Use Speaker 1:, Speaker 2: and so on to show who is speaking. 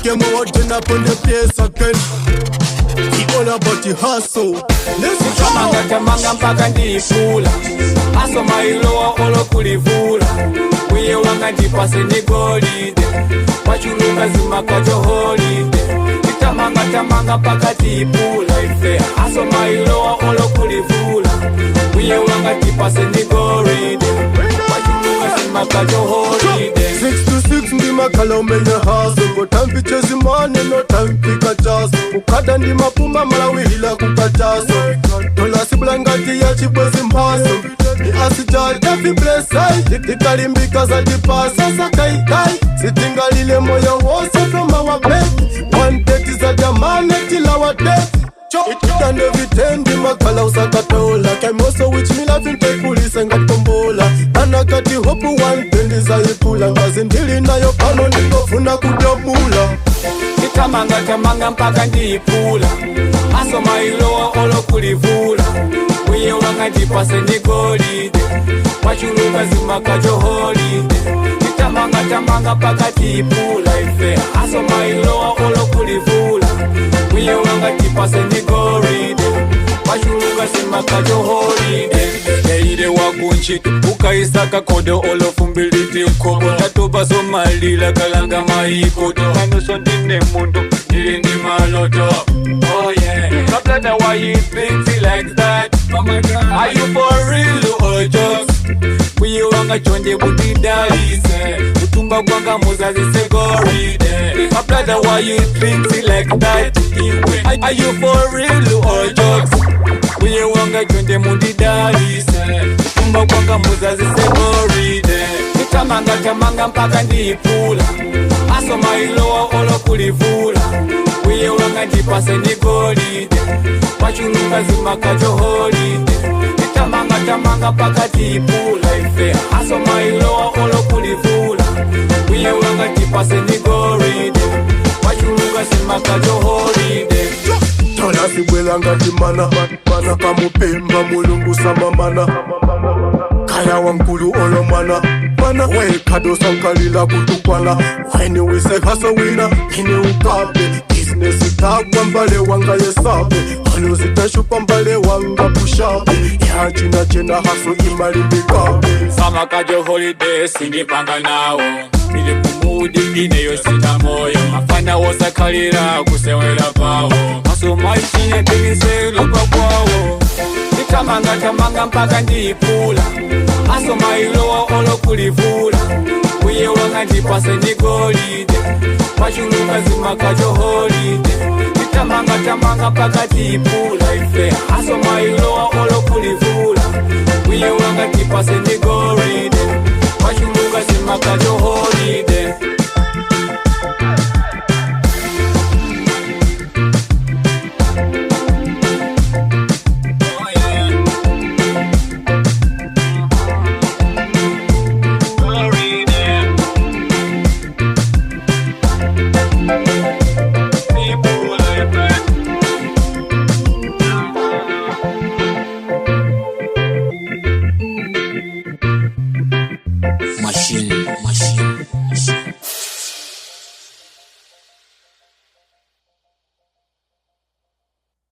Speaker 1: Came out then up on the place again. He all about the hustle. Let's go.
Speaker 2: Tamanga tamanga mpaka ndiipula asoma ilowa olokulivula wiye wanga ndipase ni golide wachuluka zimakajo holiday. Itamanga tamanga mpaka tiipula ife asoma ilowa olokulivula wiye wanga ndipase ni golide wachuluka zimakajo holiday.
Speaker 1: 6 to 6 ndimakhala umenya hustle. Ngo time fi chase money, no time fi kachaso. Kukada ndimapuma malawihila kukachaso. Dola sibula ngati ya chibwezi mphaso. Ni asijali fi bless I. Tikalimbika zatipasa sakaikai. Sitingalile moyo wose from our bed. 130 za jamani till our death. Itande vitendi makhala usakatola. Kaimoso which me life intake police ngatombola. Anakati hope one tendi zayipula. Ngazi ndili nayo pano ndingofuna kudabula.
Speaker 2: Itamanga tamanga mpaka ndiipula asoma ilowa olokulivula wiye wanga ndipase ni golide wachuluka zimakajo holiday. Itamanga tamanga mpaka tiipula ife asoma ilowa olokulivula wiye wanga ndipase ni golide wachuluka zimakajo holiday. Eire wakunchito ukaisaka kodo olofumbiliti nkobo tatoba somalila kalanga maikoto kanoso ndine mundu ndili ndi maloto. Oh yeah, my brother, why you think like that? Oh my God, are you for real or jokes? Wiye wanga chonde butidalise utumba kwanga muzazise goride. My brother, why you think like that? Iwe, are you for real or jokes? Wiye wanga chonde mundidalise utumba kwanga muzazise goride. Itamanga tamanga mpaka ndiipula asoma ilowa olokulivula wiye wanga ndipase ni golide wachuluka zimakajo holiday. Itamanga tamanga mpaka tiipula ife asoma ilowa olokulivula wiye wanga ndipase ni golide wachuluka zimakajo holiday.
Speaker 1: Tola sibwela ngati mana mana kamupemba mulungu samamana kaya wankulu olo mwana mana wekhado sankalila kutukwana weni wisehasa wina ine ukape bizinesi takwa mbale wanga yesape aloziteshupa mbale wanga pushape yachina chena haso imalimbikape.
Speaker 2: Samakajo holiday sindipanga nawo ili kumudi ineyo sina moyo mafana wosakalira kusewera pawo masomaichinya tiniselupa kwawo. Itamanga tamanga mpaka ndiipula asoma ilowa olokulivula wiye wanga ndipase ni golide wachuluka zimakajo holiday. Itamanga tamanga mpaka tiipula ife asoma ilowa olokulivula wiye wanga ndipase ni golide wachuluka zimakajo holiday.